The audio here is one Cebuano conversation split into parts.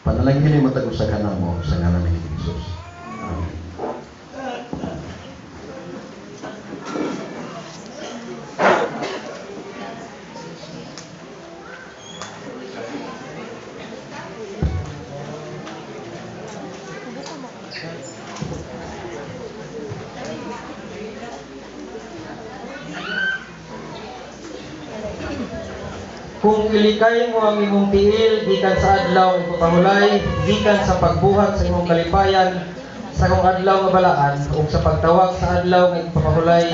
Panalangin ni matag usa kanamo sa ngalan ni Jesus. Amen. Kung ilikay mo ang imong tiil gikan sa adlaw ipapahulay, gikan sa pagbuhat sa imong kalipayan sa kong adlaw nga balaan ug sa pagtawag sa adlaw nga ipapahulay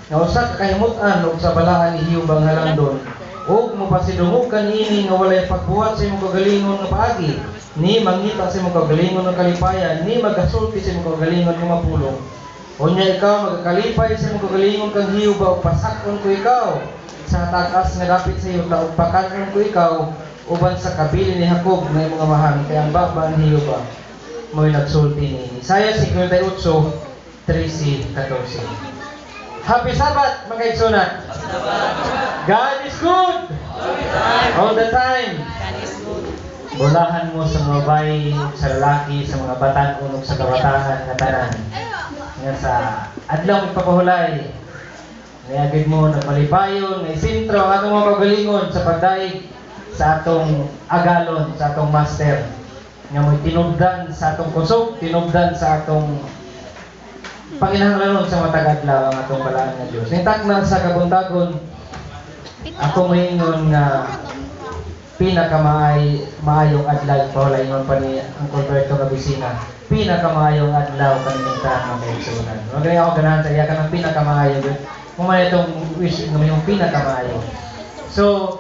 nga usa ka kahimut-an ug sa balaan ni Hiyubang halangdon, ug mopasidungog kaniini nga walay pagbuhat sa imong kagalingon nga paagi, ni mangita sa imong kagalingon nga kalipayan, ni magasulti sa imong kagalingon nga mapulong. Unya ikaw magakalipay sa imong kagalingon kang Hiyuba, ug pasak-on ko ikaw sa tagas nga dapit sa yuta, ug pakan-on ko ikaw uban sa kabili ni Jacob nga imong amahan, kay ang baba ni Hiyuba mo'y nagsulti ni Isaiah 58:13-14. Happy Sabbath, mga igsunan. God is good all the time. Bulahan mo sa mga babae, sa lalaki, sa mga batan-on ug sa kabataan nga tanan nga sa adlaw ipapahulay niagid mo nagmalipayon nga isintro ang atong mga kagalingon sa pagdaig sa atong agalon, sa atong master nga mo'y tinubdan sa atong kusog, tinubdan sa atong panginahanglanon sa matag adlaw, ang atong balaan nga Dios. Nitakna sa kabuntagon, ako moingon nga pinakamaay maayong adlaw pahulay, ingon pa ni Uncle Berto nga bisina, pinakamaayong adlaw kaninyong tanan, mga kaigsuonan. Magani ako ganahan sa iya kanang pinakamaayo kung man itong wish nga mayong pinakamaayo. So,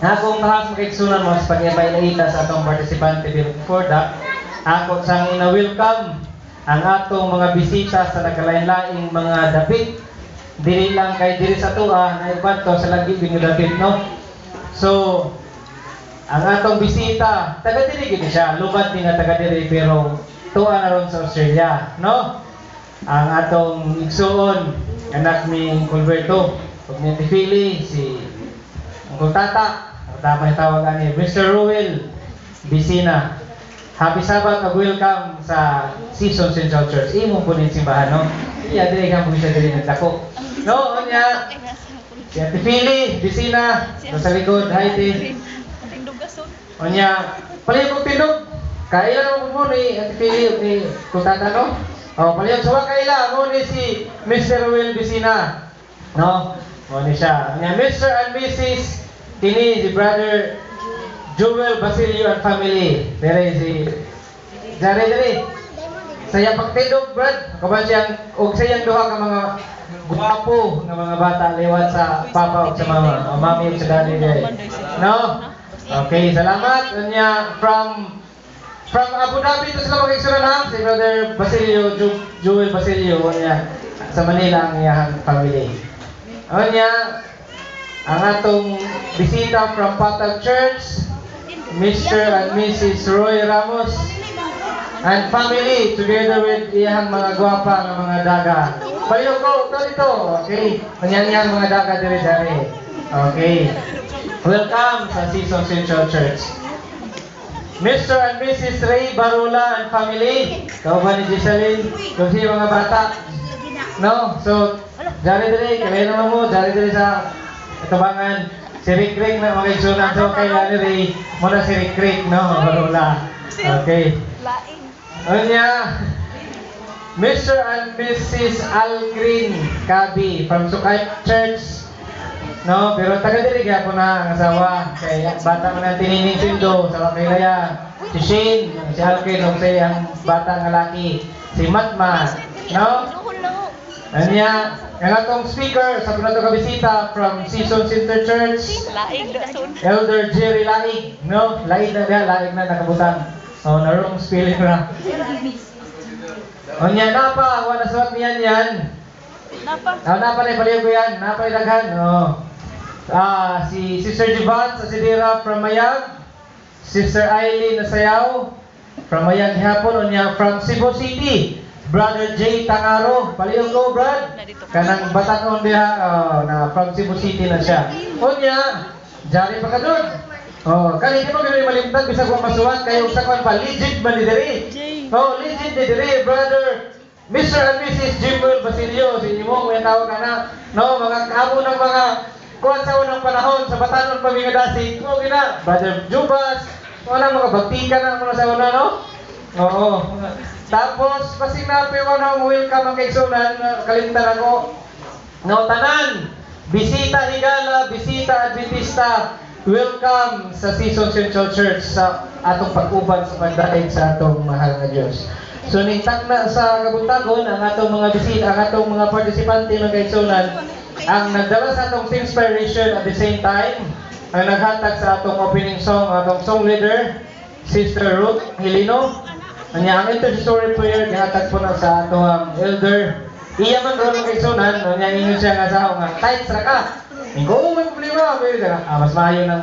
akong tahas, mga kaigsuonan, mo sa pag-ipailita sa atong partisipante. Before that, ako sang ina-welcome ang atong mga bisita sa nagkalain-laing mga dapit. Dili lang kay diri sa tua, na iban to sa lagi nga dapit, no? So, ang atong bisita, taga diri gid siya, lumad ni nga taga diri pero tuwa na ron sa Australia, no? Ang atong igsuon, anak ni Colberto, ug ni Ate Fili, si Uncle Tata, ang tama yung tawag ani, Mr. Ruel Bisina. Happy Sabbath ug welcome sa Season Central Church. Imong po ning simbahan, no? Iya, diri ka po siya diri nagdako. No, unya, si Ate Fili Bisina, sa likod, hi Te. Unya, palihog og tindog. Kaila mo mo ni Ate Fili ug ni Uncle Tata, no? Oh, palihog sa kaila mo ni si Mr. Ruel Bisina. No? Mo ni siya. Unya, Mr. and Mrs. kini si Brother Joel Basilio and family. Dere si Dere dere. Saya pagtindog, Brad. Kaban siyang og sayang duha ka mga gwapo nga mga bata liwat sa papa ug sa mama, o mami ug sa daddy dere. No? Okay, salamat. Unya from Abu Dhabi to sila mga igsuonan ha, si Brother Basilio, Joel Basilio, unya sa Manila ang iyahang family. Unya, ang atong bisita from Patag Church, Mr. and Mrs. Roy Ramos and family together with iyahang mga gwapa nga mga daga. Payo ko, ito dito. Okay. Unya iyang mga daga diri diri. Okay. Welcome sa Season Central Church. Mr. and Mrs. Ray Barula and family. Kauban ni Giseline, kung siya mga bata. No? So, jari diri, kaya naman mo, jari diri sa atubangan. Si Rick Rick na mga igsunan. So, kay ni Ray, muna si Rick Rick, no? Barula. Okay. Unya, Mr. and Mrs. Al Green Kabi from Sukay Church. No, pero taga diri gyapon na ang asawa kay bata man ang tinining sindo sa kay Laya. Si Shane, si Alvin ug sa iyang bata nga laki, si Matma, no? Anya, ang atong speaker sa puno ka bisita from Season Center Church, Elder Jerry Laig, no? Laig na diha, laig na nakabutang. Oh, na wrong spelling ra. Unya napa, wala suwat niyan yan. Napa. Ah, napa na palihog ko yan, napa na daghan. Oh. Ah, si Sister Jivan sa Sidira from Mayag, Sister Eileen Nasayaw from Mayag hapon, unya from Cebu City, Brother Jay Tangaro. Palihog ko, Brad. Kanang batanon diha, oh, na from Cebu City na siya. Unya, jari pa ka dun. Oh, kani di mo gani malimtan bisag wa masuwat kayo sa kwan pa, legit ba ni diri? Oh, legit ni diri, brother Mr. and Mrs. Jimwell Basilio, si imo may tawag ka na, no, mga kamo ng mga kuan sa unang panahon sa batanon pa mga dasig, mo gina, Brother Jubas, wala mga bagtika na mga sa una, no? Oo. Tapos basing na ko na welcome ang kaigsunan, kalimtan ako. No, tanan, bisita higala, bisita Adventista, welcome sa Season Central Church sa atong pag-uban sa pagdaig sa atong mahal nga Dios. So ningtak na sa kabuntagon ang atong mga bisita, ang atong mga partisipante, mga kaigsunan, ang nagdala sa atong inspiration, at the same time ang naghatag sa atong opening song, atong song leader, Sister Ruth Hilino. Anya ang intercessory prayer gihatag po na sa atong elder. Iya man ron, mga kaigsunan, anya ingon siya nga sa nga tight ra ka. Ikaw oh, may problema, pero siya, mas maayo nang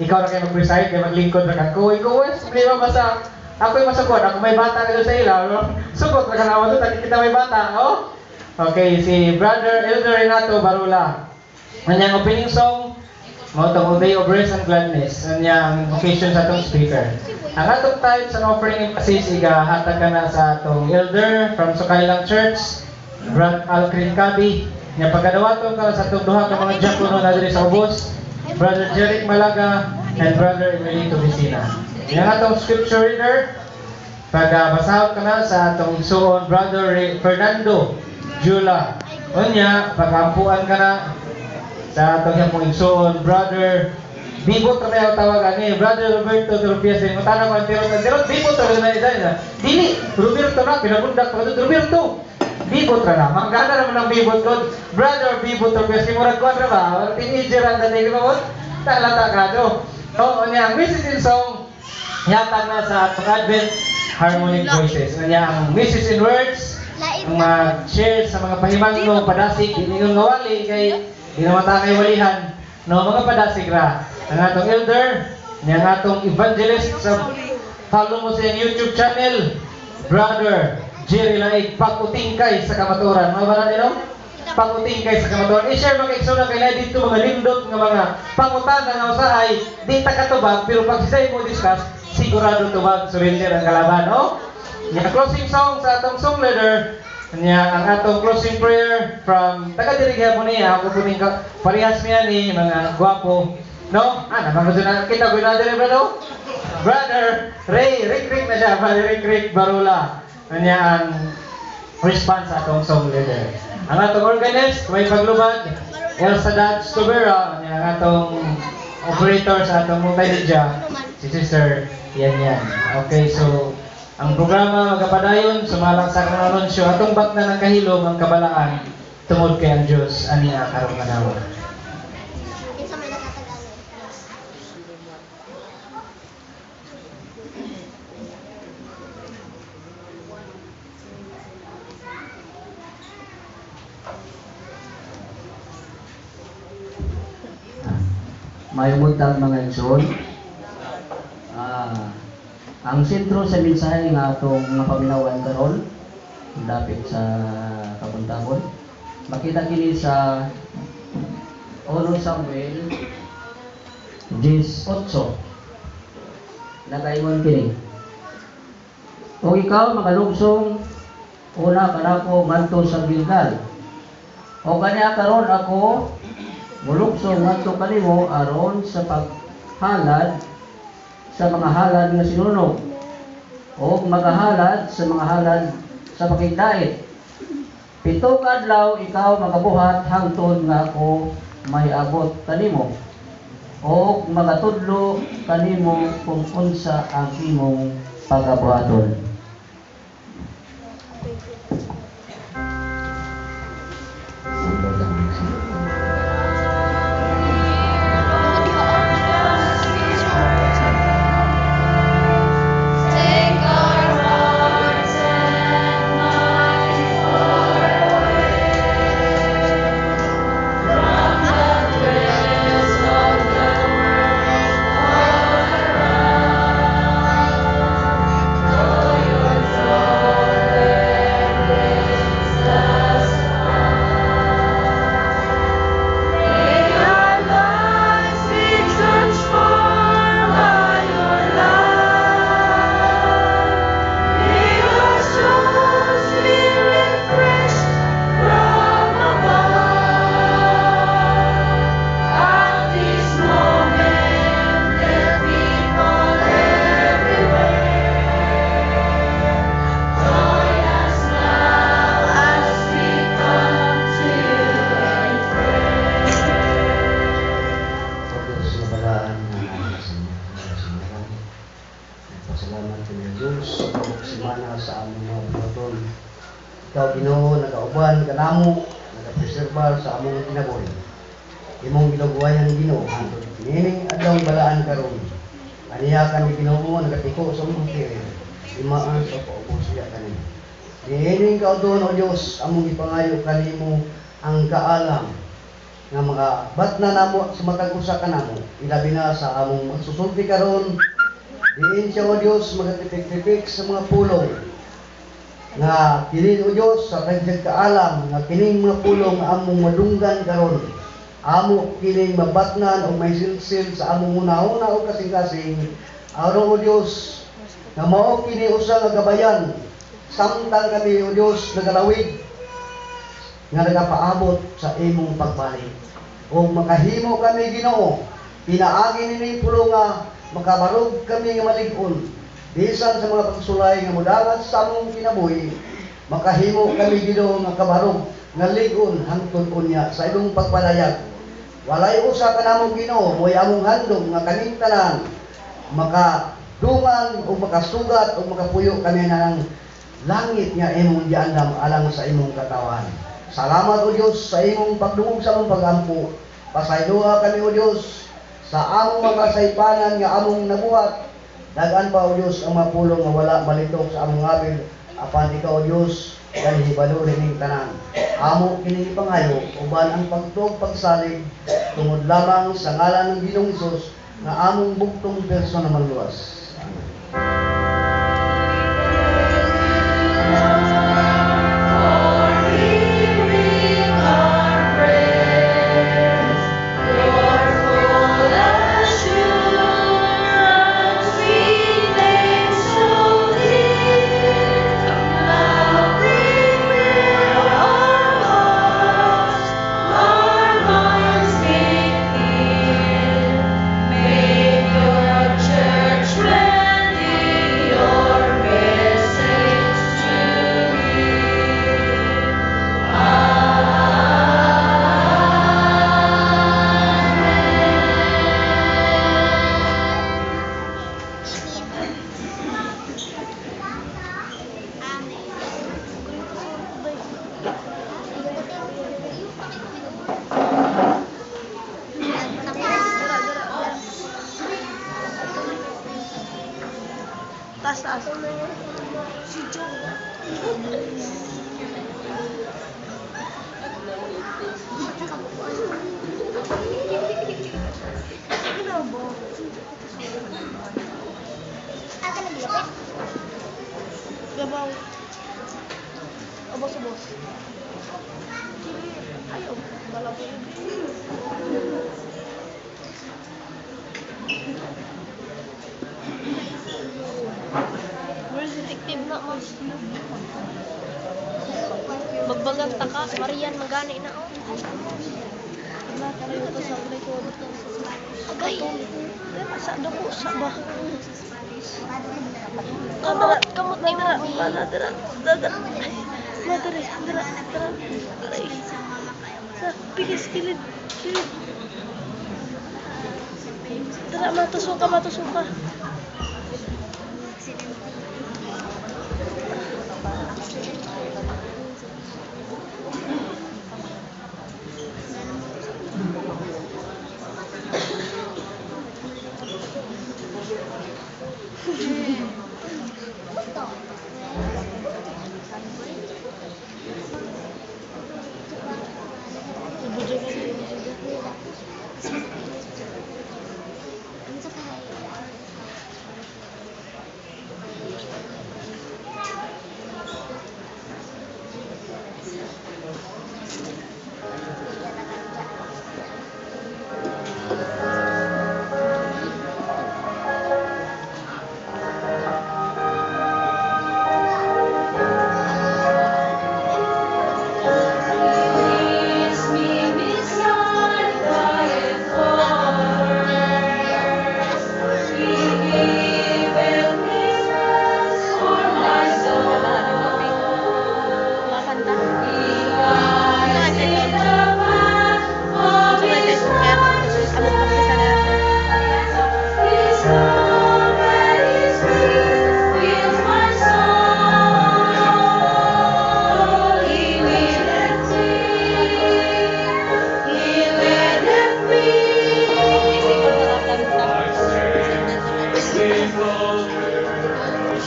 ikaw na kayo mag-preside kay maglingkod ra ka. Ko ikaw wala problema, basta ako'y masukod, ako may bata kayo sa ila, no? Sugot ra ka na doon, kita may bata, oh. Okay, si Brother Elder Renato Barula. Kanyang opening song, mao tong Day of Rest and Gladness. Kanyang occasion sa atong speaker. Ang atong tithes and offering emphasis, igahatag ka na sa atong elder from Sukailang Church, Brad Alcrin Cabi. Nya pagkadawaton ka sa atong duha ka mga diakono na diri sa ubos, Brother Jeric Malaga and Brother Emilito Vicina. Yang atong scripture reader, pagabasahon ka na sa atong igsuon, Brother Fernando Jula. Unya, pag-ampuan ka na sa atong hiyang igsuon, Brother Bibot ra may tawag ani, Brother Roberto Torpias. Din mutana ko ang tirot ang tirot Bibot ra na ida. Dili Roberto na pinabundak pa Roberto. Bibot ra na. Manggana naman ang Bibot ko. Brother Bibot Torpias kay murag kuan ra ba? Teenager ang dating ba? Talata ka do. No, unya ang message in song yatag na sa atong Advent Harmonic Voices. Unya ang message in words ang mag-share sa mga pahimangno padasig, dili nga wali kay di naman ta kay walihan, no, mga padasig ra. Ang atong elder niya, ang atong evangelist, sa follow mo sa iyang YouTube channel, Brother Jerry Laig, Pakutingkay sa Kamaturan, mga ba no, Pakutingkay sa Kamaturan. I-share, mga kaigsuonan, kay naa dito mga lindot nga mga pangutana nga usahay di ta katubag, pero pag sisay mo discuss, sigurado tubag, surrender ang kalaban, no? Nya closing song sa atong song leader. Nya ang atong closing prayer from taga diri gyapon niya, ako po ning parehas niya ni mga gwapo. No? Ah, naman ko na kita ko na diri, brother. Brother Ray, Rick Rick na siya, Brother Rick Rick Barula. Nya ang response sa atong song leader. Ang atong organist, may paglubad, Elsa Dad Stubera, nya ang atong operator sa atong multimedia, si Sister Yan Yan. Okay, so ang programa magapadayon sumalang sa akong anunsyo, atong bakna ng kahilom ang kabalaan tungod kay ang Dios ania karong adlaw. Kinsa may nakatagalog? Maayong buntag, mga igsoon. Ang sentro sa mensahe nga atong mga paminawan karon dapit sa kabuntagon, makita kini sa 1 Samuel 18. Nakaingon kini: "Ug ikaw magalugsong una kanako ngadto sa Gilgal. O kanya karon ako mulugsong ngadto kanimo aron sa paghalad sa mga halad nga sinunog o magahalad sa mga halad sa pakigdait. 7 ka adlaw ikaw magabuhat hangtod nga ako mahiabot kanimo o magatudlo kanimo kung unsa ang imong pagabuhaton." Take our hearts and minds far away from the thrills of the world all around. Nagpasalamat kami, Diyos, sa tabok semana sa among mga buhaton. Ikaw, Ginoo, nagauban kanamo, nagapreserbar sa among kinabuhi. Imong giluguwayan, Ginoo, hangtod niining adlaw balaan karon. Aniya kami, Ginoo, nagatiko sa among tiil. Imaan sa paubos siya kanimo. Niining kaudtoon, O Diyos, among ipangayo kanimo ang kaalam nga mga batna namo sa matag usa kanamo, ilabi na sa among magsusulti karon, diin siya, O Dios, magatipik-tipik sa mga pulong nga kini, O Dios, sa tagyag kaalam nga kining mga pulong nga among madunggan karon, amo kining mabatnan o may silsil sa among hunahuna o kasing-kasing, aron, O Dios, nga mao kini usa nga gabayan samtang kami, O Dios, nagalawig nga nagapaabot sa imong pagbalik. O makahimo kami, Ginoo, pinaagi nining pulonga, makabarog kami nga malig-on bisan sa mga pagsulay nga modangat sa among kinabuhi. Makahimo kami, Ginoo, nga kabarog nga lig-on hangtod unya sa imong pagpadayag. Walay usa kanamo, Ginoo, mo'y among handom nga kaming tanan makadungan o makasugat o makapuyo kami ng langit nga imong giandam alang sa imong katawan. Salamat, O Dios, sa imong pagdungog sa among pagampo. Pasayloa kami, O Dios, sa among mga kasaypanan nga among nabuhat. Dagan pa, O Dios, ang mga pulong nga wala malitok sa among ngabil. Apan ikaw, O Dios, kahibalo nining tanan. Amo kining ipangayo uban ang pagtuo ug pagsalig tungod lamang sa ngalan ng Ginoong Hesus nga among bugtong persona mangluwas. Amen. For hearing our prayers, your full assurance, we claim so dear. Now prepare our hearts, our minds make clear. Make your church ready, your message to hear. Amen. Taas, taas. Si Joe. Aka naglapit? Gabaw. Ubos, ubos. Ayaw. Balabo. Where's detective na mo? Bagbagan ta ka. Marian, magani na oh. Agay. Sa dako sa ba? Kamot, kamot ni mo. Dara, dara, dara. Madre, dara, dara. Aray. Sa pigis kilid, kilid. Dara, matusuka, matusuka.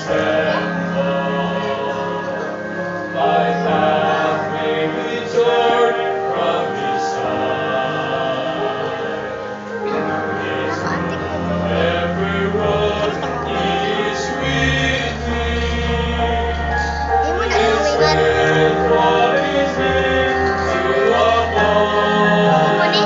Nakaantik na to. Di mo na luwingan. Imo ni.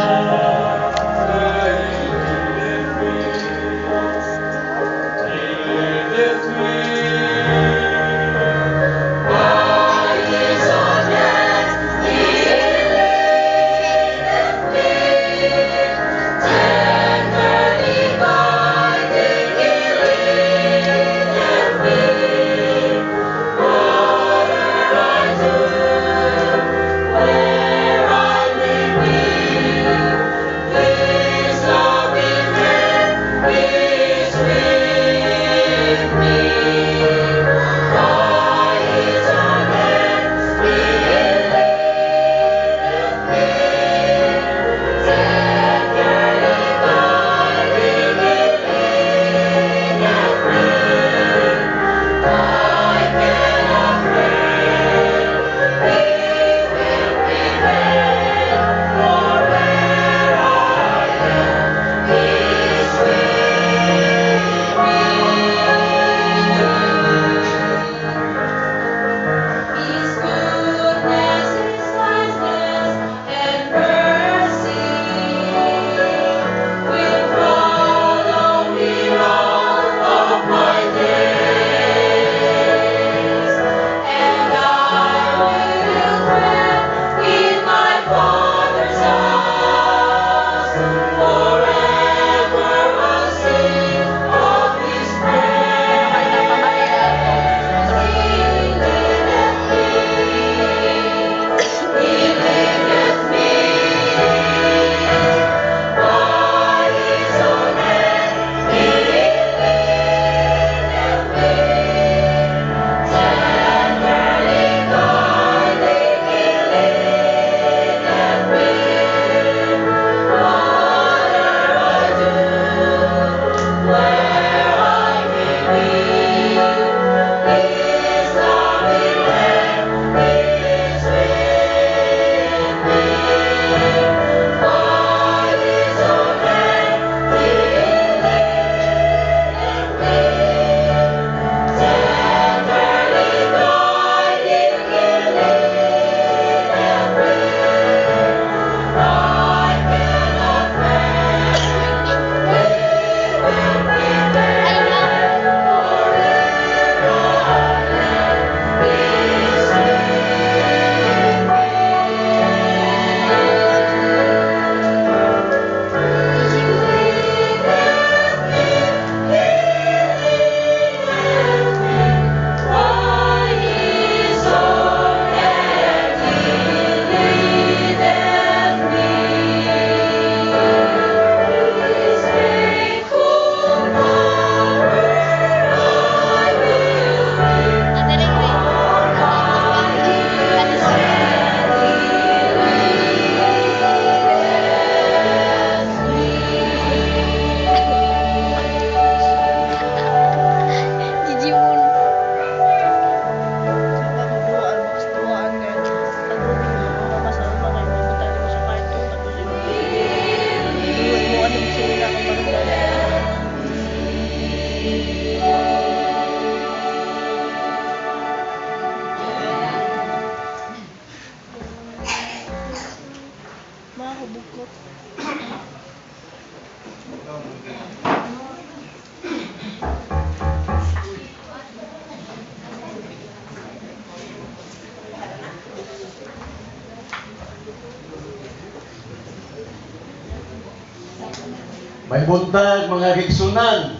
May buntag, mga kaigsuonan.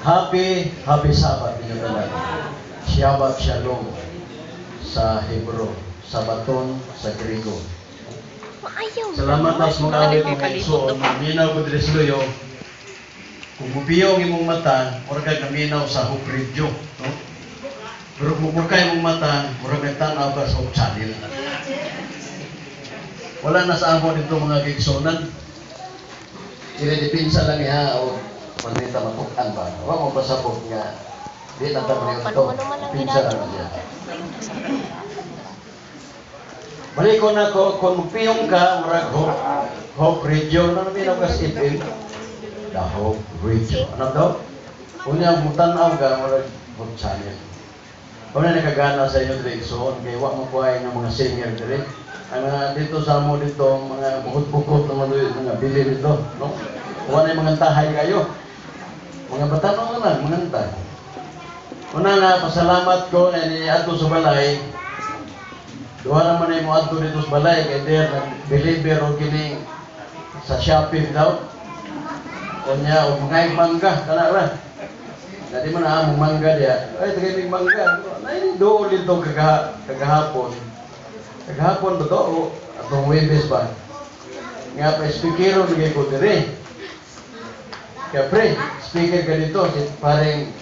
Happy, happy Sabbath ninyo tanan. Shabbat Shalom sa Hebrew, Sabaton sa Griego. Maayaw. Salamat nas mga awit, mga igsoon, minaw ko diri sa luyo. Kung mupiyo ang imong mata, murag kag naminaw sa Hope Radio, no? Pero kung mubukay imong mata, murag nagtan-aw ka sa Hope Channel. Wala na sa amo dito, mga kaigsuonan. Ire-depensa lang iha o manita matukan ba. Wa mo pasabot nga Di na ta Oo, to. paano man ang Pinsa ginagawa? na siya. Balik ko na ko, kung magpiyong ka, murag Hope, Hope Radio, ano namin ako kasi FM? The Hope Radio. Ano daw? Unya, mutanaw ka, murag Hope Channel. Una nakagana sa inyo diri igsoon kay wa makuhay ng mga singer diri. Ang mga dito sa amo dito, mga bukot-bukot na mga, mga bili dito, no? Wa na yung mga tahay kayo. Mga batanon lang, mga tahay. Una nga, pasalamat ko na ni adto sa balay. Duha naman na mo adto dito sa balay kay der nag-deliver og kining sa Shopee daw. Unya og mga mangga kana ra. Dadi man na among mangga diya. Ay, tagay mig mangga. Nay dool dito kagahapon. Kagahapon ba to? O atong Webes ba? Nga pa speakero bigay ko dire. Kaya pre, speaker ka dito si pareng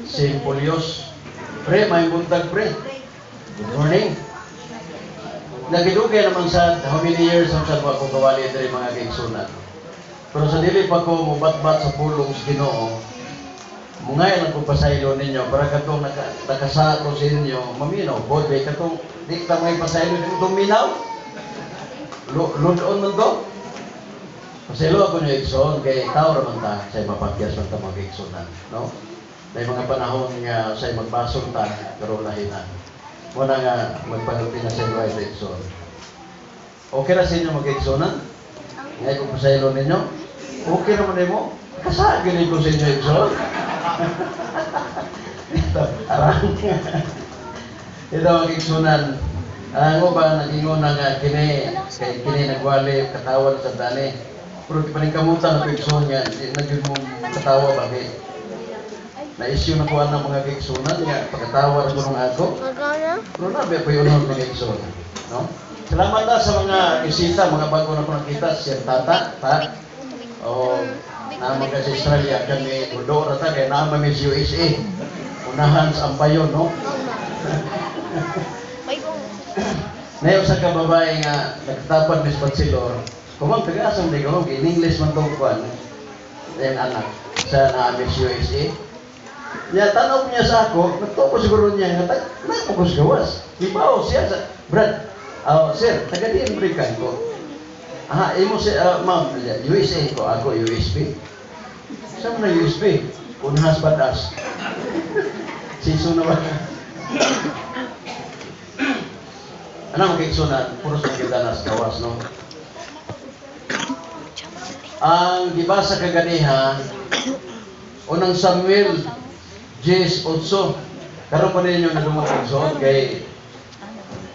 si Polios. Pre, may buntag pre. Good morning. Nagidugay naman sa how many years ang sa ako kawali diri mga kaigsunan. Pero sa dili pa ko mobatbat sa pulong sa Ginoo, mungay lang ko pasaylo ninyo para katong nakasako sa inyo, maminaw pod kay katong di ta may pasaylo ninyo itong minaw. Ludon man to. Pasaylo ako niyo igsoon kay tao ra man ta say mapagyas man ta mga kaigsunan, no? May mga panahon nga say magbasol ta pero lahi na. Wala nga magpanulti na sa inyo ay igsoon. Okay ra sa inyo mga kaigsunan? Ngay ko pasaylo ninyo. Okay naman nimo. Kasagi ko sa inyo igsoon. Ito, arang. Ito ang igsunan. Ang uban nagingon na nga kini kay kini nagwali katawan sa dani. Pero paningkamutan na igsoon nga di na gyud mo katawa ba kay na-issue na ko ang mga kaigsunan nga pagkatawa ra ko nung ako. Pero na ba yun ang mga igsoon, no? Salamat na sa mga bisita, mga bago na ko nakita, si Tata, ta. O naman ka sa Australia, kami do ra ta kay naman mi sa USA. Unahan sa Ambayon, no? Nayo sa kababae nga nagtapad Miss Batsilor, kumang taga-asang di ko, in English man tong kuan. Yung anak sa naa Miss USA. Niya tanaw niya sa ako, nagtuo siguro niya nga tag na ko sa gawas. Ibaw siya sa Brad. Oh, sir, taga diin American ko. Ah, imo si ma'am, USA ko, ako USB. Sa na USB? Unhas batas. Siso na ba? Ano makiksunan? Puros makita na sa gawas, no? Ang gibasa kaganiha, unang Samuel 18. Karon pa ninyo nadungog kay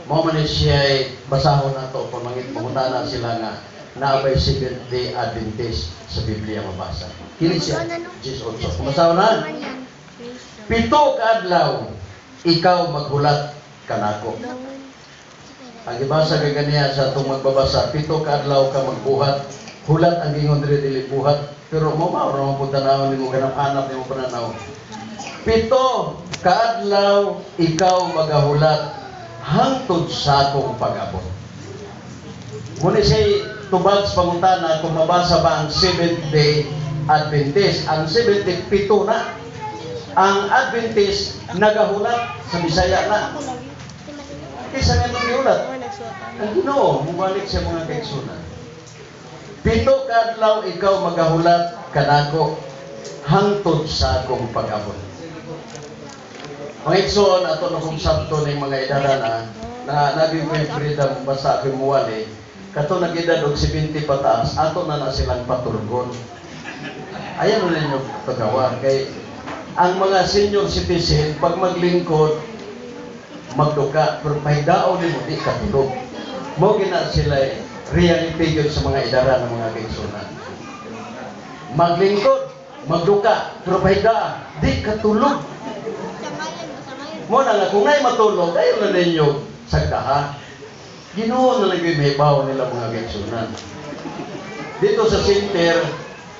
mao man siya ay basahon nato kung mangutana sila nga naabay Seventh Day Adventist sa Biblia mabasa. Kini siya 18. Kumasahon na? 7 ka adlaw ikaw maghulat kanako. Ang gibasa kay ganiya sa atong magbabasa, 7 ka adlaw ka magbuhat, hulat ang gingon diri dili buhat, pero mo mao ra man pud tanawon nimo ganap-hanap nimo pananaw. 7 ka adlaw ikaw magahulat hangtod sa akong pag-abot. Muna siya tubag sa pangutana kung mabasa ba ang Seventh Day Adventist. Ang Seventh Day, 7 na. Ang Adventist nagahulat sa Bisaya na. Kaysa nga itong gihulat. Ang Ginoo, mubalik sa mga kaigsunan. 7 ka adlaw ikaw magahulat kanako hangtod sa akong pag-abot. Mga igsoon, ato na kong sabto ng mga edad na na naging ko yung freedom basta ako'y muwali, kato nag-edad og 70 pataas, ato na na silang paturgon. Ayan na ninyo pagawa. Kay ang mga senior citizen, pag maglingkod, magduka, pero pahidaon nimo di katulog. Mao gina sila reality yun sa mga idara ng mga kaigsunan. Maglingkod, magduka, pero pahidaa, di katulog. Mo na nga, kung na'y matulog, ayaw na ninyo sagdaha. Ginoo na lang yung mahibaw nila mga kaigsunan. Dito sa center,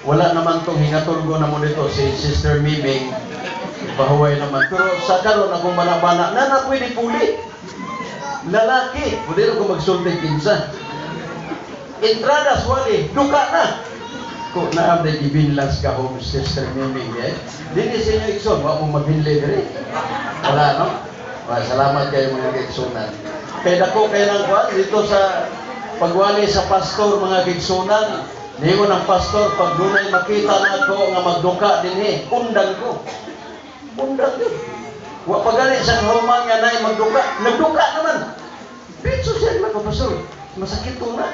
wala naman tong hingatulgo na mo dito si Sister Miming. Bahuway naman. Pero sa karon akong bana-bana, na na pwede puli. Lalaki, pwede na ko magsulti kinsa. Entrada swali, duka na. Ko naa day gibinlan sa home, Sister Miming, eh. Dili sa inyo, igsoon, wa mo mabinli diri. Wala, no? Well, salamat kayo, mga kaigsunan. Kay dako kay lang kuan dito sa pagwali sa pastor, mga kaigsunan. Niingon ang pastor, pag dunay makita nako nga magduka dinhi, undang ko. Undang yun. Wa pa gani sa kahuman nga naay magduka. Nagduka naman. Pitso siya mga pastor. Masakit to na.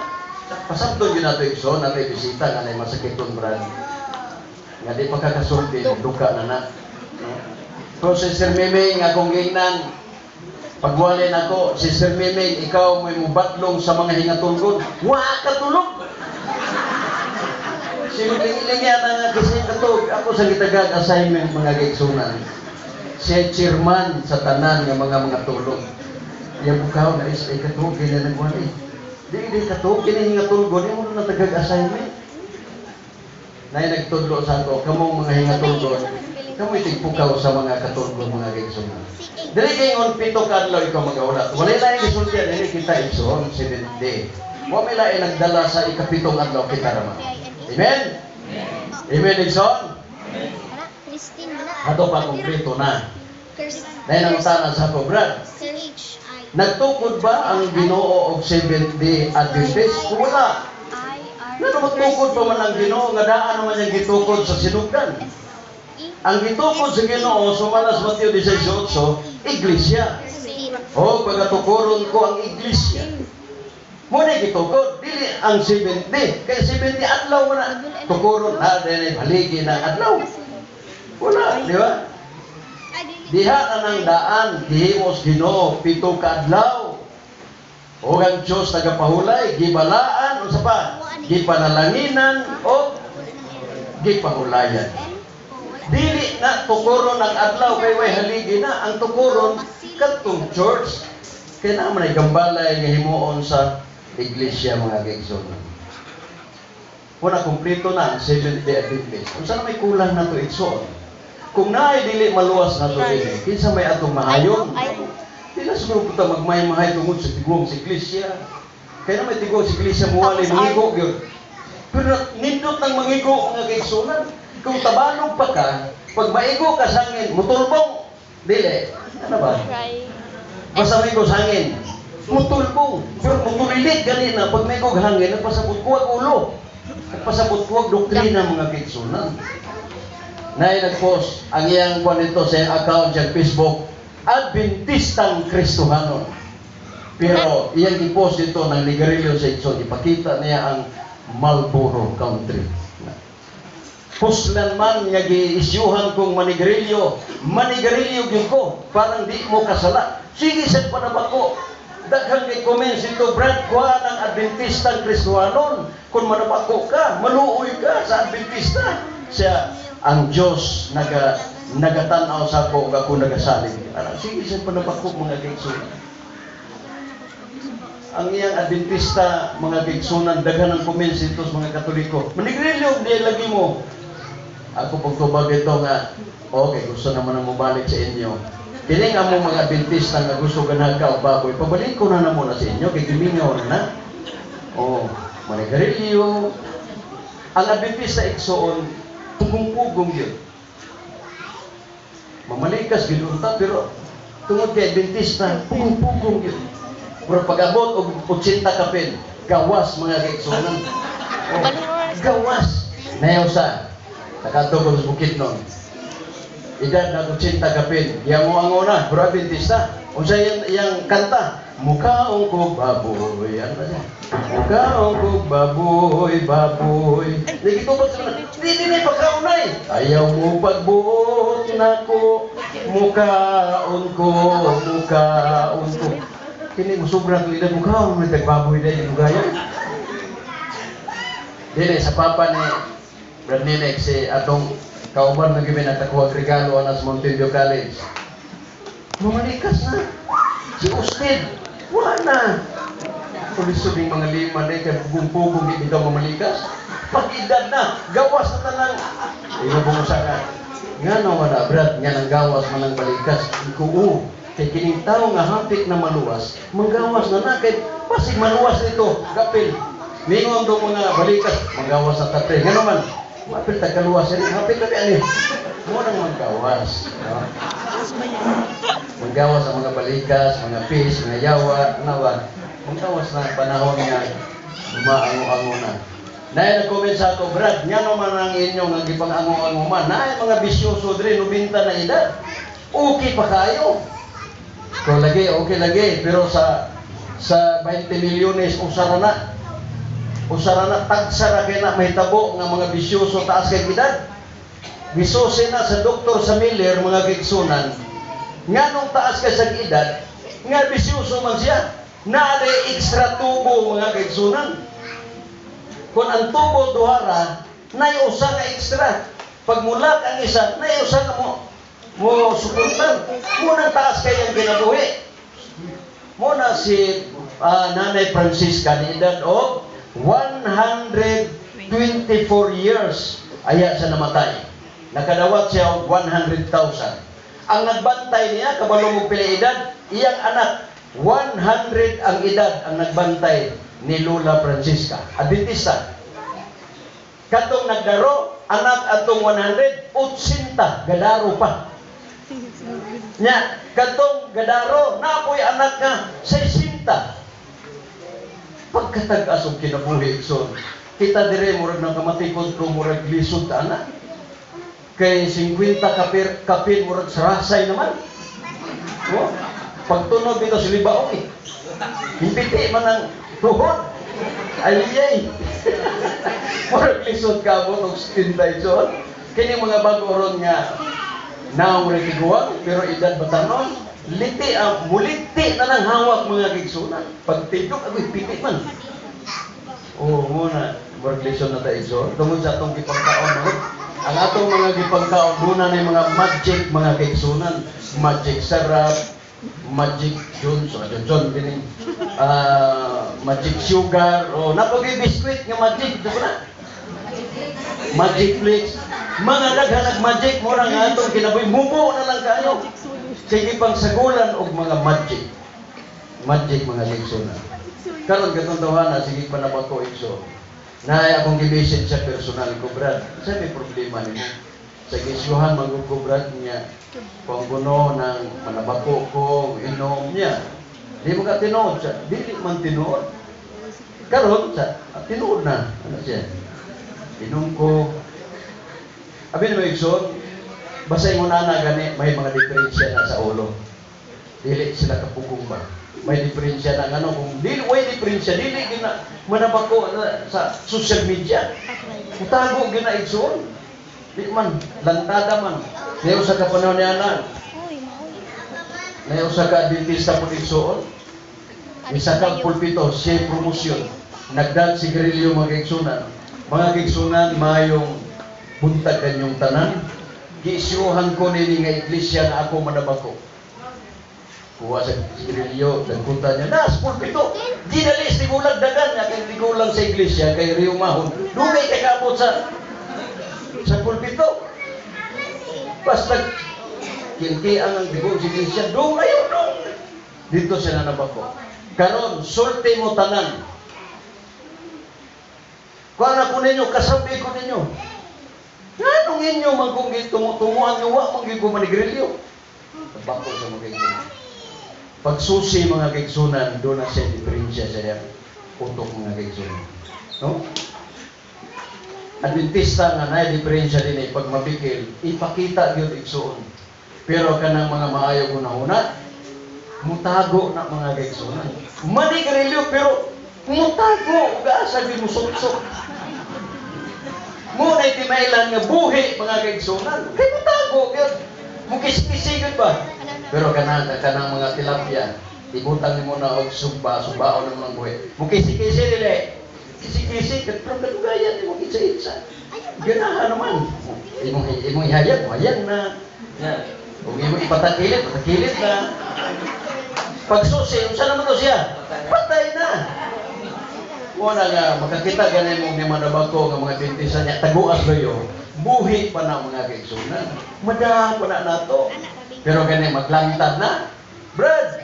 Pasabton yun nato, igsoon, nato bisita nga naay masakiton, brad. Nga di pa kakasulti, nagduka na na. No? So, Sister Miming, akong gingnan, pagwali nako, Sister Miming, ikaw may mubatlong sa mga hingatulgon. Wa ka tulog! Sinuling-iling yan ang kasi katog. Ako sa gitagag assignment, mga kaigsunan. Siya chairman sa tanan nga mga tulog. Yang bukaw na is ay katog kaya nagwali. Di di katog kini hingatulgon mo na tagag assignment. Nay nagtudlo sa ako, kamong mga hingatulgon, kamo itigpukaw sa mga katulgon, mga kaigsunan. Dili kay on 7 ka adlaw ikaw magahulat. Wala laing gisulti dili kita, igsoon, seventh day. Wa may laing nagdala sa ikapitong adlaw, kita raman. Amen? Amen, igsoon? Kana, Christine na. Ato pa kumpleto na. Kirsten. Dahil ang utana sa ako, Brad, C-H-I. nagtukod ba ang Ginoo og Seventh Day Adventist? Wala. I-R. Ngano magtukod pa man ang Ginoo nga daan naman niyang gitukod sa sinugdan? E. Ang gitukod sa Ginoo sumala sa Mateo 18:8, iglesia. Christine. O pagatukuron ko ang iglesia. Muna gitukod, dili ang Seventh Day. Kay Seventh Day adlaw man na. Tukuron na din haligi ng adlaw. Wala, di ba? Diha na ng daan, gihimos Ginoo 7 ka adlaw. O ang Diyos nagapahulay, gibalaan, unsa pa? Gipanalanginan o gipahulayan. Dili na tukuron ang adlaw kay way haligi na ang tukuron kadtong church. Kay naa man ay gambalay nga himuon sa iglesia, mga kaigsoon. Wala, kumpleto na ang Seventh Day Adventist. Unsa na may kulang nato, igsoon? Kung naay dili maluwas nato dinhi, kinsa may atong mahayon? Di na siguro punta magmay-mahay tungod sa tiguang sa iglesia. Kaya na may tiguang sa iglesia muwali, mangigo gyud. Pero nindot ng mangigo, mga kaigsunan. Kung tabalog pa ka, pag maigo ka sa hangin, mutulbong. Dili. Ano ba? Basta maigo sa hangin, mutulbong. Pero mutulilit gani na pag maigo hangin, nagpasabot ko ang ulo. Nagpasabot ko ang doktrina, mga kaigsunan. Nay nag-post ang iyang kwan nito sa iyang account sa Facebook, Adventistang Kristohanon. Pero iyang i-post ito ng nigarilyo sa igsoon, ipakita niya ang Marlboro Country. Puslan man nga giisyuhan kong manigarilyo, manigarilyo gyud ko, parang di mo kasala. Sige sa panabako. Daghang kay comments ito, Brad, kuha ng Adventistang Kristohanon. Kung manabako ka, maluoy ka sa Adventista. Siya, ang Diyos nagatanaw sa ako ug ako nagasalig. Ara, sige sa panabako, mga kaigsunan. Ang iyang Adventista, mga kaigsunan, daghan ang comments ito sa mga Katoliko. Manigrilyo, di lagi mo. Ako pagtubag ito nga, okay, gusto naman ang mabalik sa inyo. Kini nga mo mga Adventista nga gusto ganahan ka og baboy, pabalik ko na na muna sa inyo, kay gimingaw na na. Oh, manigarilyo. Ang Adventista, igsoon, pugong-pugong yun. Mamalikas gyud unta, pero tungod kay Adventista, pugong-pugong yun. Pero pag-abot og 80 kapin, gawas, mga kaigsunan. Oh, gawas. Nayaw sa nakadto ko sa Bukidnon. Edad na 80 kapin, yang ang na, pero Adventista. Unsa yang kanta? Mukaon ko baboy. Ano ba siya? Mukaon ko baboy, baboy. Nagitubag sa mga, di, di, di, pagkaunay. Ayaw mo pagbuot nako, mukaon ko, mukaon ko. Kini mo sobra ko edad, mukaon mo tagbaboy dahil yung gaya. Dili, sa papa ni Brad Ninek, si atong kauban na gawin at ako regalo anas Mountain View College. Mamalikas na. Si Usted, wala na. Tulisod yung mga lima na kaya pugong-pugong di bitaw mamalikas. Pag-edad na, gawas na tanang. Imo bumusa ka. Nga na wala, Brad, nga nang gawas man ang balikas. Iko, oo. Kay kining tao nga hapit na maluwas, manggawas na na, kay pasig maluwas nito, gapil. Ningon do mga balikas, magawas sa tate. Ngano man, mapil ta kaluwas ini, hapit ta ani. Mo nang magawas. No? Magawas ang mga balikas, mga fish, mga yawa, ano ba? Magawas na panahon nga maango-ango na. Naay nag-comment sa ako, "Brad, ngano man ang inyong ang gipang-ango-ango man? Naay mga bisyoso diri, 90 na edad. Okay pa kayo." Kung lagi, okay lagi. Pero sa 20 milyones, usara na. Usara na, tagsa ra kay na mahitabo nga mga bisyoso taas kay edad. Gisusi na sa doktor sa Miller, mga kaigsunan, nganong taas kay sa edad, nga bisyoso man siya. Naay extra tubo, mga kaigsunan. Kung ang tubo duhara, nay usa nga extra. Pag mulak ang isa, nay usa nga mo suportar. Munang taas kay ang kinabuhi. Muna si Nanay Francisca ni edad og 124 years aya siya namatay. Nakadawat siya og 100,000. Ang nagbantay niya, kabalo mo pila edad, iyang anak, 100 ang edad ang nagbantay ni Lola Francisca. Adventista. Katong nagdaro, anak atong 100, 80, gadaro pa. Nya, katong gadaro, napoy anak nga 60. Pagkatag-as og kinabuhi, igsoon. Kita dire murag nang kamatikod ko, murag lisod ta ana. Kay 50 kapir kapin murag sarasay naman. Oh, pagtunog dito sa libaong eh. Himpiti man ang tuhod. Ay ay. Murag lisod ka mo og 70, igsoon. Kini mga bago ron nga naong ra tiguang pero edad batanon, liti ang muliti na nang hawak, mga kaigsunan. Pagtindog agoy, piti man. Oo, muna murag lisod na ta, igsoon, tungod sa atong gipangkaon, no? Ang atong mga gipangkaon doon na mga magic, mga kaigsunan, Magic Sarap, Magic Johnson, Johnson dining Magic Sugar o napagay biscuit nga magic di ba na Magic Flakes, mga daghan nag magic. Mura nga atong kinabuhi mubo na lang kayo sige pang sagulan og mga magic magic, mga kaigsunan. Karon katong tawana sige pa na ko, igsoon, naay akong gi-message sa personal ko, "Brad, sa may problema nimo?" Sa gisyuhan man ko, "Brad," niya, "kung kuno nang manabako ko inom niya." Di mo ka tinuod sa dili man tinuod. Karon sa tinuod na ano siya. Inom ko. Abi mo, igsoon, basta mo na gani may mga diferensya na sa ulo. Dili sila kapugong ba. May diferensya na ngano kung dili way diferensya, dili gina manabako na sa social media. Utago gina, igsoon. Di man lantada man. Nayo sa kapanahon niya na. Uy, mahoy. Nayo sa ka Adventista po, igsoon. Isa kang pulpito, siya promosyon. Nagdag sigarilyo, mga kaigsunan. Mga kaigsunan, mayong buntag kanyong tanan. Giisyuhan ko nini nga iglesia na ako manabako. Kuha sa sigarilyo, dagkutan niya, nas pulpito. Ginali, tigulang dagan niya, kay tigulang sa iglesia, kay Rio Mahon. Dugay kay kaabot sa pulpito. Basta kinkian ang tigo sa iglesia, dong ayo dong. Dito siya nanabako. Karon, sulti mo tanan. Kuha na ko ninyo, kasabi ko ninyo. Nganong inyo man kung tumuan nyo, wa man gyud ko manigrilyo. Tabako sa mga kaigsunan. Pagsusi, mga kaigsunan, doon na siya diferensya sa iyang utok, mga kaigsunan. No? Adventista nga na diferensya din eh, pag mabikil, ipakita gyud, igsuon. Pero kanang mga maayo hunahuna, mutago na, mga kaigsunan. Manigrilyo pero mutago, ug asa gyud musuksok. Mo na timailan nga buhi, mga kaigsunan. Kay mutago gyud. Mukiskisi gyud ba? Pero kanang kanang mga tilapia, ibutang nimo na og sugba, subaon ng mga buhi. Mukisi-kisi dili. Kisi-kisi pero kadugayan nimo kitsa-itsa. Ganahan naman. Imong ihayag, hayag na. Ya. Ug imong ipatakilid, patakilid na. Pagsusi, unsa naman to siya? Patay na. Mo na nga makakita gani mo ni manabako nga mga dentista niya taguas kayo. Buhi pa na, mga kaigsunan. Madahan pa na nato. Pero gani maglantad na. "Brad,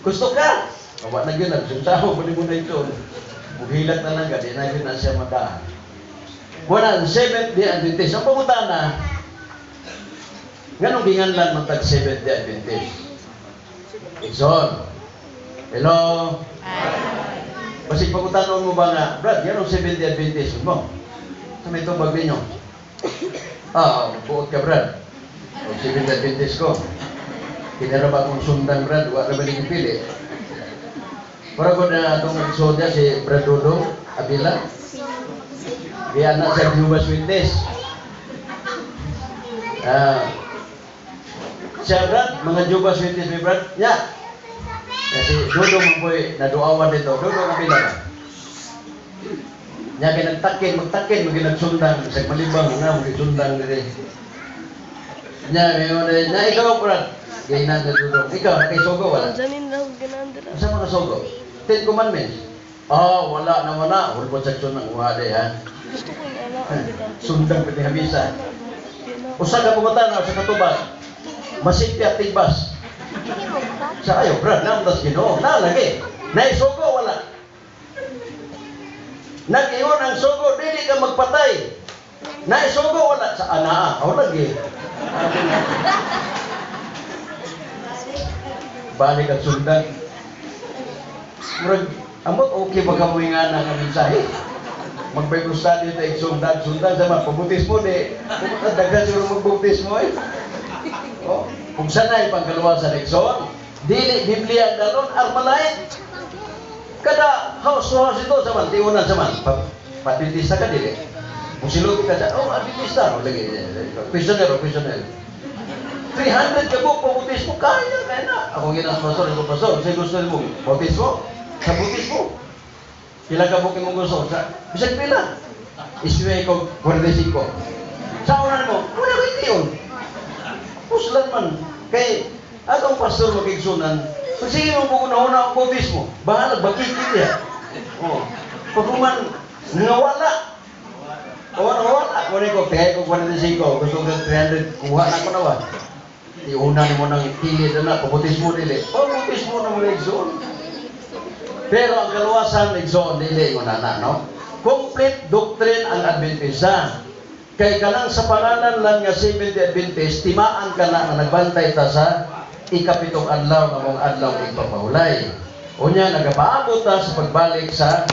gusto ka?" Kawa na gyud nagsunsaho pa nimo na ito. Muhilak na lang gadi na yun na siya madaan. Wala, Seventh Day Adventist. Ang pangutana, nganong ginganlan man tag Seventh Day Adventist? Igsoon. Hello? Basig pangutanon mo ba nga, "Brad, yan ang Seventh Day Adventist mo?" Sa may tubag ninyo. Ah, buot ka, Brad. O, Seventh Day Adventist ko. Kinara ba akong sundan, Brad? Wala ba ning pili? Para ko na itong episode si Brad Dodong Abila. Kaya na sa Jehovah's Witness. Ah, siya, Brad, mga Jehovah's Witness may Brad. Ya. Kasi Dodong man po'y naduawan dito. Dodong Abila ba? Nya kay nagtakin, magtakin, maging nagsundan, sa malibang na, maging sundan diri. Nya, may mga nya ikaw, Brad. Gay na Dodong. Ikaw, nakisugo wala? Janin lang ganahan dira. Asa mga sugo? Ten Commandments. Ah, wala na wala. Hulbot section ng uha di ha. Gusto ko yung anak ang bitaw. Sundang pati hamisa. Usa ka pangutana sa katubag. Masipya tigbas. Sa ayo, Brad, naam tas Ginoo. Nalagi. Naisugo wala? Nag-iyon ang sugo, dili ka magpatay. Naisugo wala? Sa anaa. Aw lagi. Balik ang sundan. Murag, amot okay ba ka mo nga na nga mensahe? Mag-Bible study ta sundan, sundan sa mga pabutis mo di. Pumunta daghan siguro magbautismo eh. Oh, kung sanay pangkaluwasan, igsoon, dili Biblia ang dalon, Armalite. Kada house to house ito sa man, tiunan sa man. Adventista ka dili. Musilot ka sa, oh, Adventista. Oh, lagi, questionnaire, oh, questionnaire. 300 ka buok pabautismo, kaya, kaya na. Ako ginas pastor, ito pastor, sa gusto mo, bautismo? Sa bautismo. Pila ka buok imong gusto? Sa, bisag pila. Iswe ko, 45. Sa una mo, wala ko yun. Puslan man. Kay, atong pastor magigsunan, kung sige mo po na ang bautismo, bahala, bakikit ya. Oh. Pag man, nawala. O, nawala. Wala ko, kaya ko 45, gusto ko 300, kuha na ko na ba? Iuna mo nang pili na na, pabautismo dili. Pabautismo na mo igsoon. Pero ang kaluwasan igsoon dili mo na na, no? Complete doctrine ang Adventista. Kay kanang sa pangalan lang nga Seventh Day Adventist, timaan ka na nga nagbantay ta sa ikapitong adlaw nga mong adlaw igpapahulay. Unya nagapaabot ta sa pagbalik sa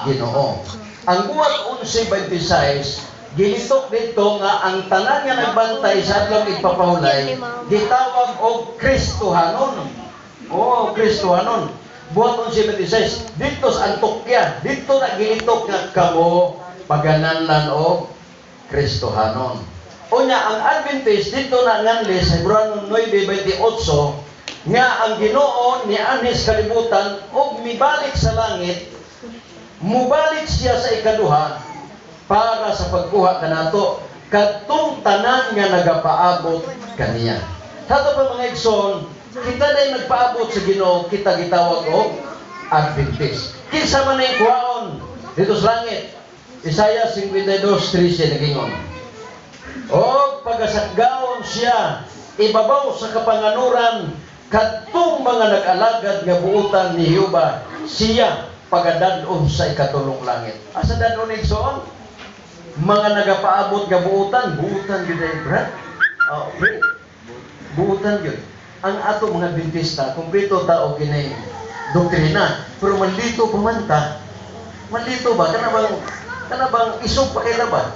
Ginoo. Ang Buhat 11:26 gilitok dito nga ang tanan nga nagbantay sa adlaw igpapahulay gitawag og Kristohanon. Oh, Kristohanon. Buhat 11:26 dito sa Antokya, dito na gilitok nga kamo pagananlan og Kristohanon. Unya ang Adventist dito na nganli sa Hebreo 9:28 nga ang Ginoo nianhis kalibutan ug mibalik sa langit, mubalik siya sa ikaduha para sa pagkuha kanato kadtong tanan nga nagapaabot kaniya. Sa pa mga igsoon, kita na nagpaabot sa Ginoo, kita gitawag og Adventist. Kinsa man ang kuhaon dito sa langit? Isaiah 52:13 nagingon. O pagasakgaon siya ibabaw sa kapanganuran kadtong mga nag-alagad nga buutan ni Jehova siya pagadad-on sa ikatulong langit. Asa dad-on, igsoon? Mga nagapaabot nga buutan, buutan gyud ay Brad. Oh, pre. Buutan gyud. Ang ato mga Adventista, kumpleto ta og kini doktrina, pero malito pa man ta. Malito ba kana bang isog pa kay ba?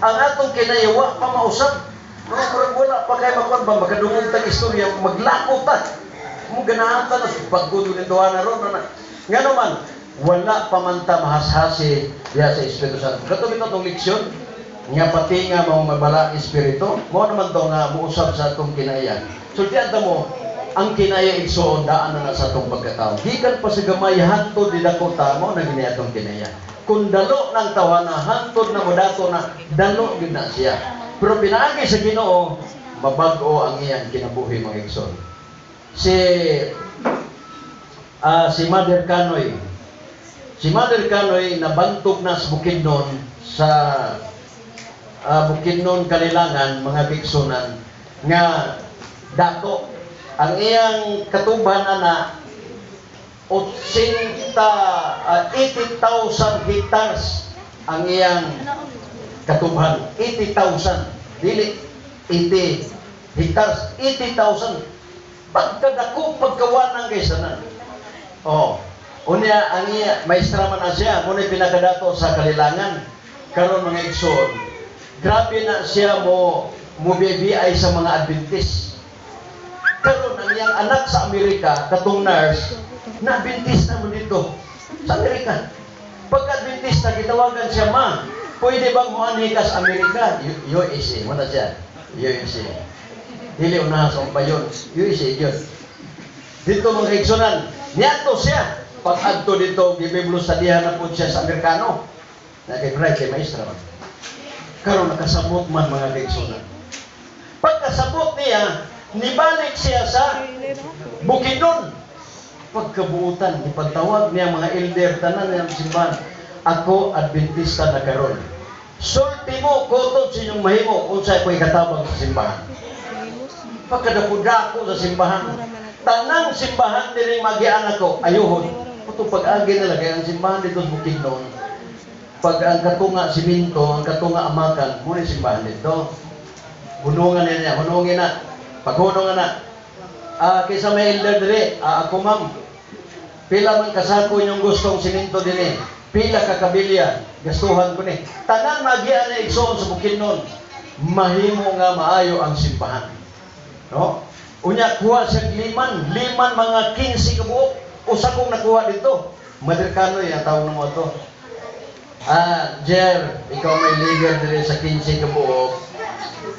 Ang atong kinayawa pa mausap. No, murag wala pa kay makuan ba makadungog tag istorya maglako ta. Mo ganahan ta na paggudo ni duha na ron na. Ngano man wala pa man ta mahashasi diha sa Espiritu Santo. Kato bitaw tong leksyon nga pati nga mao mabala espiritu, mao naman to nga muusab sa atong kinaya. So di mo ang kinaya igsoon daan na sa atong pagkatao. Gikan pa sa gamay hantod di dako ta mo na gini atong kinaya. Kung dalo ng tawana, hantod na modato na, dalo gyud na siya. Pero pinaagi sa Ginoo, mabag-o ang iyang kinabuhi mga igsoon. Si Mother Canoy. Si Mother Canoy nabantog na sa Bukidnon sa Bukidnon Kalilangan mga bigsunan nga dato ang iyang katuban ana 80, 80,000 hectares ang iyang katubhan. 80,000. Dili 80 hectares, 80,000. Pagkadako, pagkawanang kay sanan. Oh. Unya ang iya maestra man na siya, muna pinakadato sa kalilangan. Karon, mga igsoon, grabe na siya mo mo ay sa mga Adventist. Karon ang iyang anak sa Amerika, katong nurse, na Adventist na mo dito sa Amerika. Pagka Adventista, gitawagan siya, "Ma, pwede bang muanhi ka sa Amerika?" USA, muna siya. USA. Dili unahan sa umpayon. USA, yun. Dito, mga igsunan, niadto siya. Pag adto dito, gibiblo sa diha na po siya sa Amerikano. Na kay Bright, kay maestra man. Karon nakasabot man, mga kaigsunan. Pagkasabot niya, nibalik siya sa Bukidnon. Pagkabuutan, ipagtawag niya mga elder, tanan niya ang simbahan. "Ako, Adventista na karon. Sulti mo, kutob sa inyong mahimo, unsay ko'y katabang sa simbahan." Pagkadako-dako sa simbahan. Tanang simbahan diri magian ako, ayuhon. Puto pag-agi nila, kaya ang simbahan dito sa Bukidnon, pag ang katunga siminto, ang katunga amakan, muna yung simbahan dito. Hunungan niya, hunungin na. Paghunungan na. Ah, kaysa may elder diri, ah, ako, ma'am. Pila man kasako inyong gustong siminto dinhi? Pila ka kabilya? Gastuhan ko ni. Tanan magian na igsoon sa Bukidnon. Mahimo nga maayo ang simbahan. No? Unya kuha siya liman, liman mga 15 ka buok. Usa kong nakuha dito. Madrikano yung tawag ng mga to. "Ah, Jer, ikaw may leader diri sa 15 ka buok.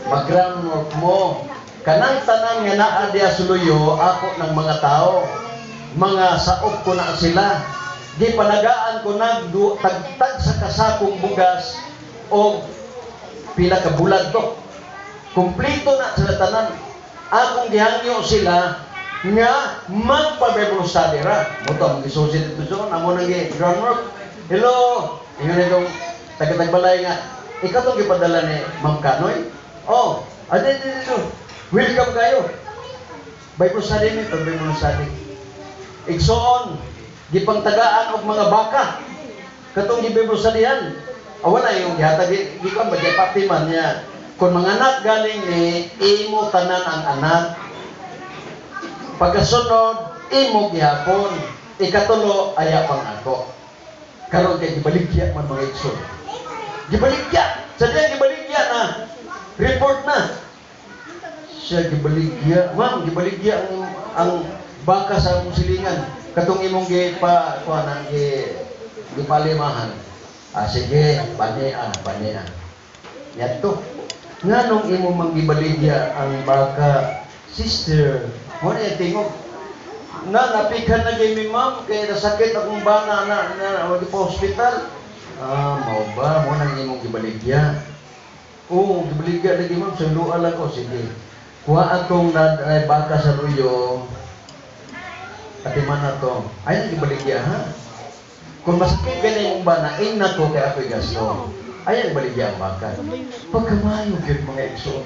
Mag-groundwork mo. Kanang tanan nga naa diya suluyo, ako ng mga tao. Mga saop ko na sila. Gipanagaan ko nag tagtag sa kasakong bugas o pila ka bulag to. Kumplito na sila tanan. Akong gihangyo sila nga magpa-Bible study ra. Mo to ang gisusi dito so amo nang gi groundwork. Hello, ingon itong taga-tagbalay nga ikaw tong gipadala ni Ma'am Kanoy. Oh, ade dito. Welcome kayo. Bible study ni pag Bible study. Igsoon, gipangtagaan og mga baka. Katong gi-Bible studyan. Awa na yung gihatag gikan ba pati man niya. Kung mga anak galing ni imo tanan ang anak. Pagkasunod, imo gihapon. Ikatulo, aya pang ako. Karon kay gibaligya man, mga igsoon. Gibaligya. Sa diyan gibaligya na. Report na. Siya gibaligya. Ma'am, gibaligya ang baka sa among silingan. Katong imong gi pa kuan ang gi gipalimahan. Ah, sige, pani ah, pani ah. Yadto. Nganong imo mang gibaligya ang baka, sister? Mo na tingog. Na napikhan na gay mi, ma'am, kay nasakit akong bana na na wagi pa hospital. Ah, mao ba mo nang imong gibaligya? Oo, gibaligya lagi, ma'am, sa luha lang ko, sige. Kuha atong na ay, baka sa luyo. Atiman na to. Ay, nang gibaligya ha. Kung masakit gani imong bana, ingna ko kay ako'y gasto. Ay, ang baligya ang baka. Pagkamayo gyud, mga igsoon.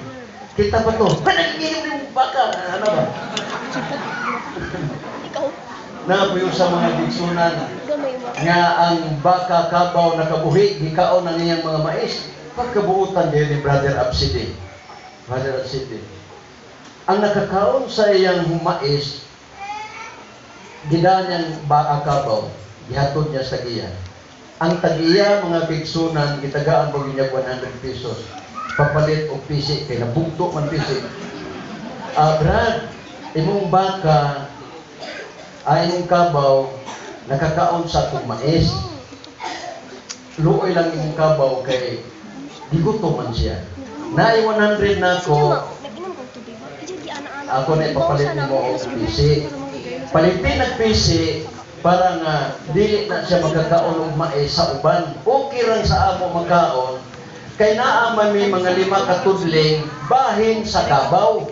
Kita pa to. Panagiging yung baka. Ano ba? Ikaw, Napuyo sa mga igsunan gamay mo. Nga ang baka kabaw nakabuhi, gikaon ang iyang mga mais. Pagkabuutan din ni Brother Absidi. Brother Absidi. Ang nakakaon sa iyang mais, gidaan niyang baka kabaw, gihatod niya sa tagiya. Ang tagiya, mga bigsunan, gitagaan mo niya 100 pesos. Papalit og pisi, kay nabugto man pisi. Ah, Brad, imong baka, ay imong kabaw, nakakaon sa akong mais. Luoy lang imong kabaw kay gigutom man siya. Naay 100 na ako, Nag-inom kong tubig ba? Ija, di ana-ana. Ako na ipapalit nimo og pisi. Palitin ang pisi para nga dili na siya magkakaon og mais sa uban. Okay rang sa amo magkaon kay naa man may mga lima ka tudling bahin sa kabaw.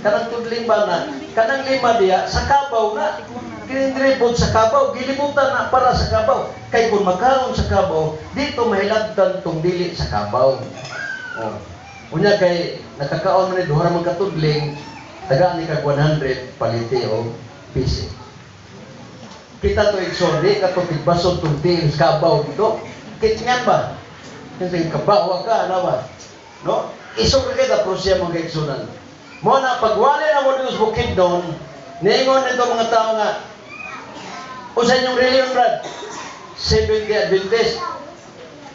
Kanang tudling ba na kanang lima diya sa kabaw na. Kinindre pod sa kabaw, gilibutan na para sa kabaw. Kay kung magkaon sa kabaw, dito mahilabtan tong dili sa kabaw. Oh. Unya kay nakakaon man ni duha ra man katudling, tagaan ni kag 100 paliti og pisi. Kita to igsoon, di ka to tigbasod tong tiil sa kabaw dito. Kitngan ba? Kasi kabaw ka, ano ba? No? Isog ra kita pero siya mga igsunan. Mo na pagwali na mo dito sa Bukidnon, niingon nito mga tao nga, "Unsa inyong reliyon, Brad?" "Seventh Day Adventist."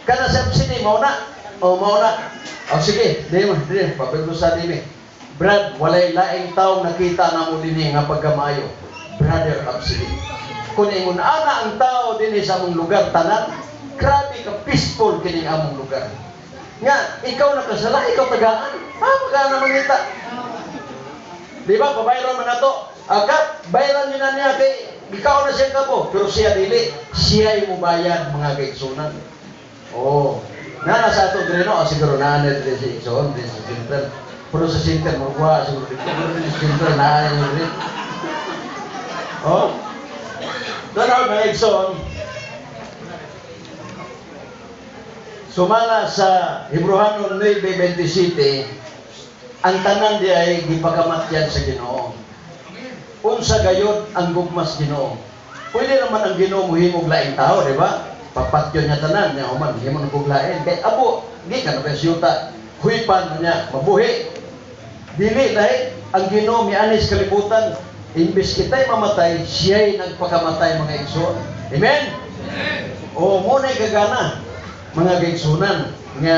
"Kana sa sini mao na." "O, mao na." "O sige, di mo, di, pabiglo sa dimi. Brad, walay laing taong nakita na mo dinhi nga pagkamayo. Brother Absili. Kung ingon ana ang tao dinhi sa among lugar tanan, grabe ka peaceful kining among lugar. Nga, ikaw nakasala, ikaw tagaan. Ha, magana mangita. Di ba, pabayran man nato. Agad, bayaran nyo na niya kay ikaw na siya kabo. Pero siya dili, siya mo bayad, mga kaigsunan. Oh, na nasa ato diri, no, siguro na na diri si Igsoon, diri sa Central. Pero sa Central, magwa siguro dito. Pero diri sa Central, na na diri. Oh. Tanaw mga igsoon, sumala sa Hebreohanon 9:27, ang tanan di ay gipakamatyan sa Ginoo. Unsa gayod ang gugmas Ginoo? Pwede naman ang Ginoo mohimog laing tao, di ba? Papatyon niya tanan, niya human, himo na kog lain. Kay abo, gikan na ba siyuta, huypan na niya, mabuhi. Dili lahi, ang Ginoo mianis kalibutan, imbes kita'y mamatay, siya'y nagpakamatay, mga igsoon. Amen? O, mo na'y gagana, mga kaigsunan, nga